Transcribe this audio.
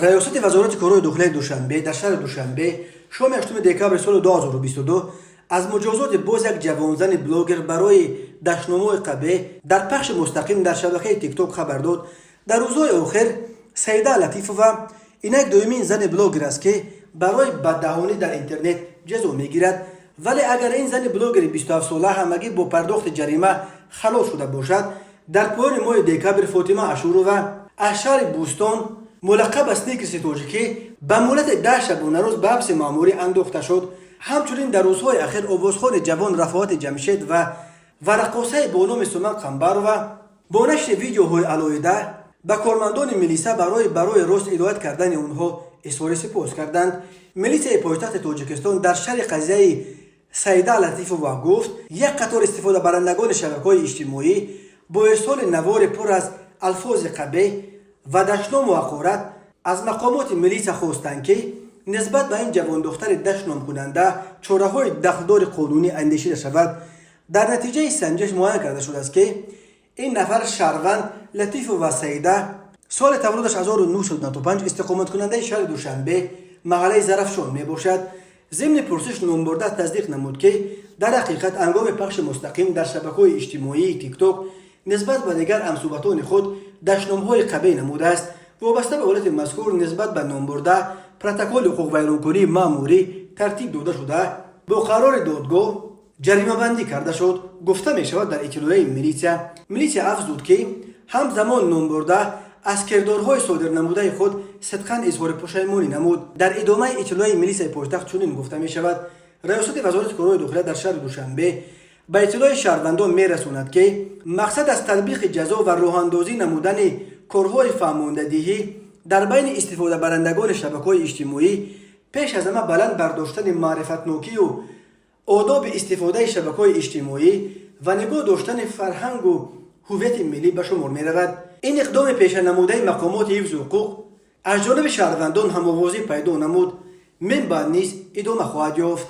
Раёсати Вазорати корҳои дохилаи Душанбе дар шаҳри Душанбе шоми 8 декабри соли 2022 аз муҷозоти боз як ҷавонзани блогер барои дашномҳои қабеҳ дар пахши мустақим дар шабакаи Тикток хабар дод. Дар рӯзҳои охир Саида Латифова инак дуюмин зани блогер аст, ки барои баддаҳонӣ дар интернет ҷазо мегирад. Вале агар ин зани блогери 27-сола ҳамагӣ бо пардохти ҷарима халос шуда бошад, дар поёни моҳи декабр Фотима Ашурова аз шаҳри Бӯстон, мулаққаб ба Сникерси тоҷикӣ, ба муҳлати 10 шабонарӯз ба ҳабси маъмурӣ андохта шуд. Ҳамчунин дар рӯзҳои ахир овозхони ҷавон Рафоати Ҷамшед ва раққосае бо номи Суман Қамбарова бо нашри видеоҳои алоҳида ба кормандони милиса барои рост ҳидоят кардани онҳо изҳори сипос карданд. Милитсияи пойтахти Тоҷикистон дар шарҳи қазияи Саида Латифова гуфт, як қатор истифодабарандагони шабакаҳои иҷтимоӣ бо ирсоли навори пур аз алфози қабеҳ ва дашному ҳақорат аз мақомоти милитсия хостанд, ки нисбат ба ин ҷавондухтари дашномкунанда чораҳои дахлдори қонунӣ андешида шавад. Дар натиҷаи санҷиш муайян карда шудааст, ки ин нафар шаҳрванд Латифова Саида, соли таваллудаш 1995, истиқоматкунандаи шаҳри Душанбе, маҳаллаи Зарафшон мебошад. Зимни пурсиш номбурда тасдиқ намуд, ки дар ҳақиқат ҳангоми пахши мустақим дар шабакаҳои иҷтимоии Тикток нисбат ба дигар ҳамсӯҳбатони худ дашномҳои қабеҳ намудааст. Вобаста ба ҳолати мазкур нисбат ба номбурда протоколи ҳуқуқвайронкунии маъмурӣ тартиб дода шуда, бо қарори додгоҳ ҷаримабандӣ карда шуд, гуфта мешавад дар иттилоияи милитсия. Милитсия афзуд, ки ҳамзамон номбурда аз кирдорҳои содирнамудаи худ сидқан изҳори пушаймонӣ намуд. Дар идомаи иттилоияи милитсияи пойтахт чунин гуфта мешавад: Раёсати Вазорати корҳои дохила дар шаҳри Душанбе ба иттилои шаҳрвандон мерасонад, ки мақсад аз татбиқи ҷазо ва роҳандозӣ намудани корҳои фаҳмондадиҳӣ дар байни истифодабарандагони шабакаҳои иҷтимоӣ пеш аз ҳама баланд бардоштани маърифатнокию одоби истифодаи шабакаҳои иҷтимоӣ ва нигоҳ доштани фарҳангу ҳуввияти миллӣ ба шумор меравад. Ин иқдоми пешанамудаи мақомоти ҳифзи ҳуқуқ аз ҷониби шаҳрвандон ҳамовозӣ пайдо намуд, мин баъд низ идома хоҳад ёфт.